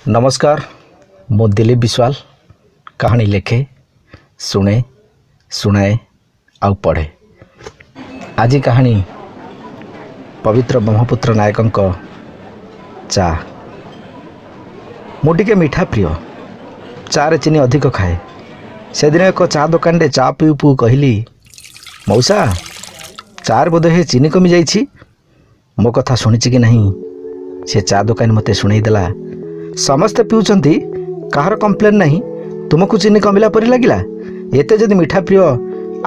ନମସ୍କାର, ମୁଁ ଦିଲୀପ ବିଶ୍ୱାଳ। କାହାଣୀ ଲେଖେ, ଶୁଣେ, ଶୁଣାଏ ଆଉ ପଢ଼େ। ଆଜି କାହାଣୀ ପବିତ୍ର ବ୍ରହ୍ମପୁତ୍ର ନାୟକଙ୍କ ଚା। ମୁଁ ଟିକେ ମିଠା ପ୍ରିୟ, ଚାରେ ଚିନି ଅଧିକ ଖାଏ। ସେଦିନ ଏକ ଚା ଦୋକାନରେ ଚା ପିଉ ପିଉ କହିଲି, "ମଉସା, ଚାରେ ବୋଧେ ଚିନି କମିଯାଇଛି।" ମୋ କଥା ଶୁଣିଛି କି ନାହିଁ, ସେ ଚା ଦୋକାନୀ ମୋତେ ଶୁଣେଇଦେଲା, "ସମସ୍ତେ ପିଉଛନ୍ତି, କାହାର କମ୍ପ୍ଲେନ୍ ନାହିଁ। ତୁମକୁ ଚିନି କମିଲା ପରି ଲାଗିଲା? ଏତେ ଯଦି ମିଠା ପ୍ରିୟ,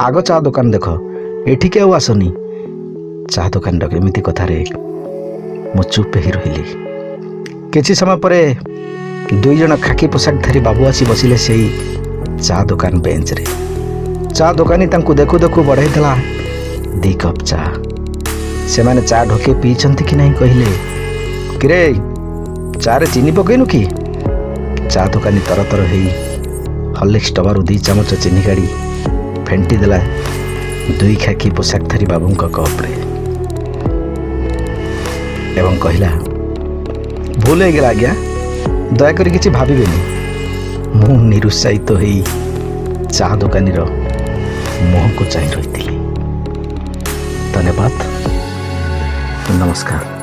ଆଗ ଚା ଦୋକାନ ଦେଖ, ଏଠିକି ଆଉ ଆସନି।" ଚା ଦୋକାନୀର ଏମିତି କଥାରେ ମୁଁ ଚୁପ୍ ହେଇ ରହିଲି। କିଛି ସମୟ ପରେ ଦୁଇ ଜଣ ଖାକି ପୋଷାକଧାରୀ ବାବୁ ଆସି ବସିଲେ ସେଇ ଚା ଦୋକାନ ବେଞ୍ଚରେ। ଚା ଦୋକାନୀ ତାଙ୍କୁ ଦେଖୁ ଦେଖୁ ବଢ଼େଇଦେଲା 2 କପ୍ ଚା। ସେମାନେ ଚା ଢୋକେ ପିଇଛନ୍ତି କି ନାହିଁ, କହିଲେ, "କିରେ, ଚାରେ ଚିନି ପକେଇନୁ କି?" ଚା ଦୋକାନୀ ତରତର ହେଇ ହର୍ଲିକ୍ସ ଡବାରୁ 2 ଚାମଚ ଚିନି କାଢ଼ି ଫେଣ୍ଟି ଦେଲା ଦୁଇ ଖାକି ପୋଷାକଧାରୀ ବାବୁଙ୍କ କପ୍ରେ ଏବଂ କହିଲା, "ଭୁଲ ହେଇଗଲା ଆଜ୍ଞା, ଦୟାକରି କିଛି ଭାବିବେନି।" ମୁଁ ନିରୁତ୍ସାହିତ ହେଇ ଚା ଦୋକାନୀର ମୁହଁକୁ ଚାହିଁ ରହିଥିଲି। ଧନ୍ୟବାଦ, ନମସ୍କାର।